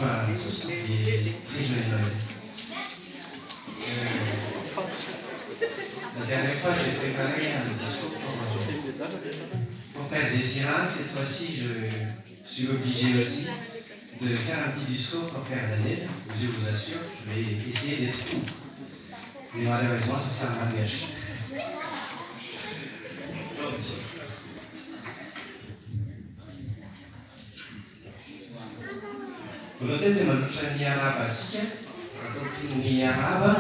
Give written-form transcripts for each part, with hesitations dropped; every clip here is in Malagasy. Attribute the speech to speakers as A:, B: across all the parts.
A: Bonjour à tous et très joyeux Noël. Euh, la dernière fois, j'ai préparé un discours pour, pour Père Zéphirin. Cette fois-ci, je suis obligé aussi de faire un petit discours pour Père Daniel. Je vous assure, je vais essayer d'être court. Mais malheureusement, ça sera un mariage. Donc, Voalohany dia manolotra ny arahaba antsika, atao toy ny arahaba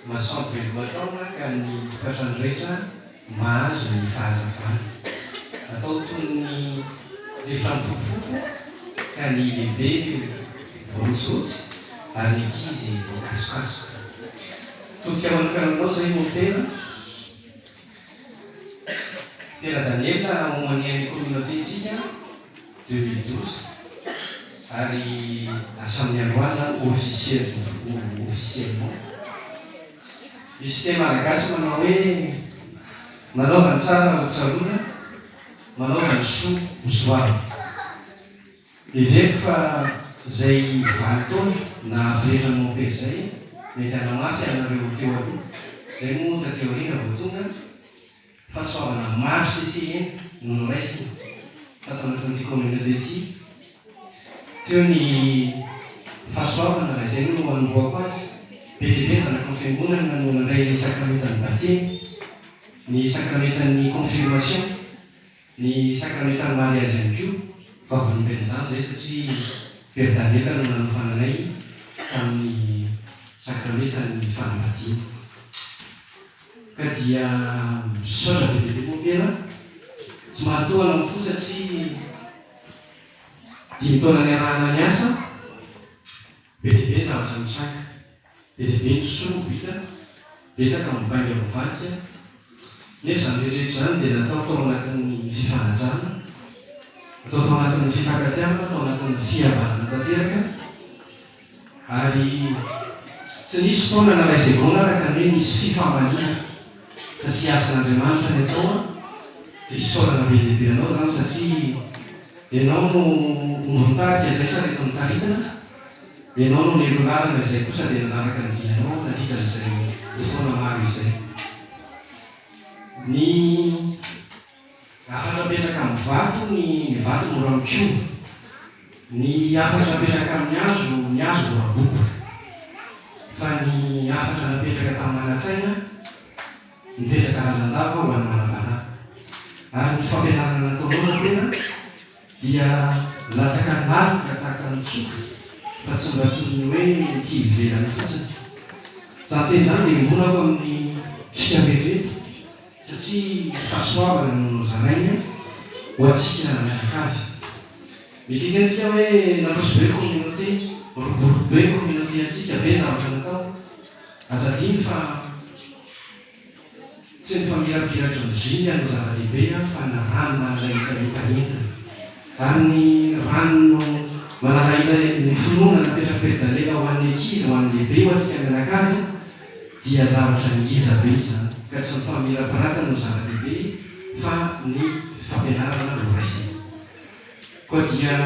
A: masoandro be lohataona ka ny tokantrano rehetra mahazo ny fahazavana. Atao toy ny rehefa mifofofofo ka ny lehibe voarotsirotsy ary ny ankizy voakasokasoka. Todika manokana aminao izay Mompera. Père Daniel aumônier ny communauté-ntsika 2012 ary hatramin'ny androany izany officiel officiellement. Misy fiteny malagasy manao hoe manaova ny tsara ho tsaroana, manaova ny soa ho soavina. Heveriko fa izay valo taona naha-pretra an'i Mompera izay mety hanamafy anareo teo aloha, izay moa taty aoriana vao tonga, fahasoavana maro sesehena no noraisina tato anatin'ity communauté ity. Teo ny fahasoavana raha izay no hanombohako azy, be dia be ny zanaky ny fiangonana no nandray ny sakramentan'ny batemy, ny sakramentan'ny confirmation, Ny sakramentan'ny mariazy ihany koa, vavolombelon'izany izahay satria Père Daniel no nanofana anay tamin'ny sakramentan'ny fanambadiana. Ka dia misaotra be dia be Mompera, somary tohana ny fo satria dimy taona niarahana niasa, Be dia be ny zavatra nitranga, be dia be ny soa vita, betsaka ny bainga voavadika, nefa izany rehetra rehetra izany dia natao tao anatin'ny fifanajana, natao tao anatin'ny fifankatiavana, tao anatin'ny fihavanana tanteraka, ary tsy nisy fotoana na iray segondra araka ny hoe nisy fifamaliana, satria asan'Andriamanitra ny atao, dia isaorana be dia be anao izany satria Ianao no omby mitarika izay sarety notaritina, Ianao no nelo lalana izay kosa dia nanaraka ny dianao nandritra izay fotoana maro izay. Ny hafatra apetraka amin'ny vato ny ny vato mora mikoro, ny hafatra apetraka amin'ny hazo ny hazo mora boboka, fa ny hafatra napetraka tamin'ny manan-tsaina Mipetraka lalandava ho an'ny manam-panahy. Ary ny fampianarana nataonao ry tena dia latsaka lalina tahaka ny tsoka fa tsy mba toy ny hoe ety ivelany fotsiny. Izany teny izany dia iombonako amin'ny tsika rehetra eto satria fahasoavana no nozarainy ho antsika mianakavy. Mety hiteny tsika hoe nandroso be ny communauté, miroborobo be ny communauté antsika, be ny zavatra natao. Aza adino fa tsy ny famirapiratry ny zinga no zava-dehibe fa ny rano manala hetaheta entiny. Ary ny rano manala heta ny finoana napetrak'i Père Daniel ho an'ny ankizy, ho an'ny lehibe, ho antsika mianakavy dia zavatra ngeza be izany. Ka tsy ny famirapiratana no zava-dehibe fa ny fampianarana noraisina. Koa dia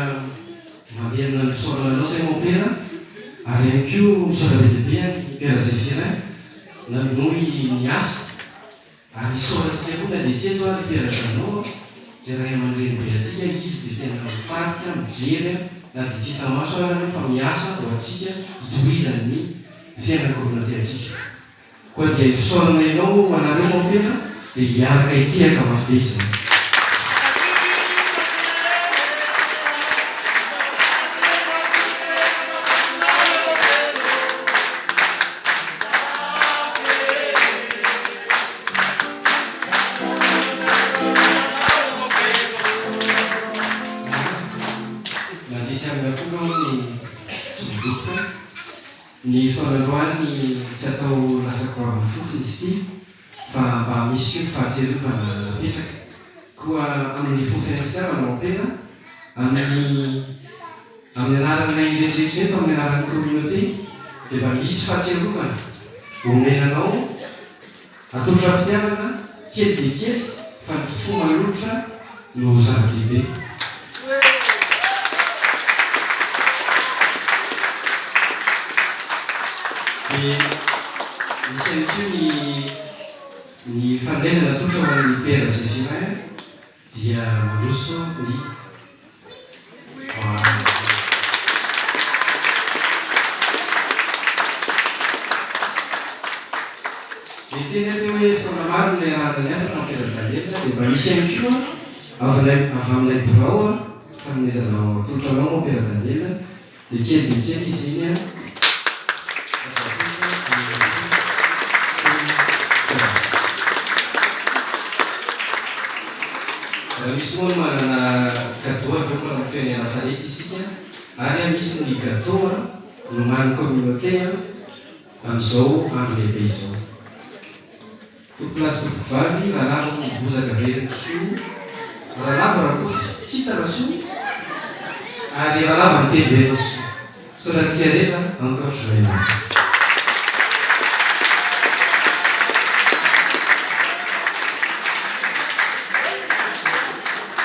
A: mamerina ny fisaorana anao zay Mompera ary ihany koa misaotra be dia be an'i Père Zéphirin nanohy ny asa ary isaorantsika koa na dia tsy eto ary Père Jeannot izay ray aman-dreny be antsika izy dia tena mitarika, mijery na dia tsy hita maso ary anefa miasa ho antsika hitohizan'ny fiainan'ny communauté antsika. Koa dia isaorana ianao ho anareo Mompera dia hiaraka hitehaka mafy be izany. Mandeha tsy amin'ny akoho aloha ny tsy midoboka. Ny fotoana androany tsy atao lasa goavana fotsiny izy ity fa mba misy koa ny fahatsiarovana napetraka. Koa amin'ny fo feno fitiavana Mompera, amin'ny amin'ny anaranay rehetra eto, amin'ny anaran'ny communauté dia mba misy fahatsiarovana omena anao, atolotra am-pitiavana, kely dia kely fa ny fo manolotra no zava-dehibe. Dia misy ihany koa ny ny fanomezana atolotra ho an'ny Père Zéphirin dia mandroso ny Niteny aho teo hoe fotoana maro no niarahana niasa tamin'i Père Daniel dia mba misy ihany koa avy avy aminay birao fanomezana atolotra anao moa Père Daniel Dia kely dia kely izy iny an. Raha misy moa ny manana cadeau avy eo mbola mitohy any Alasarety isika ary an misy ny gâteau an nomanin'ny communauté an amin'izao andro lehibe izao. Tompolahy sy tompokovavy, Ralava hono bozaka very kisoa, Ralava Rakoto tsy hita Rasoa, ary Ralava miteny very Rasoa. Misaotra antsika rehetra, encore joyeux Noël.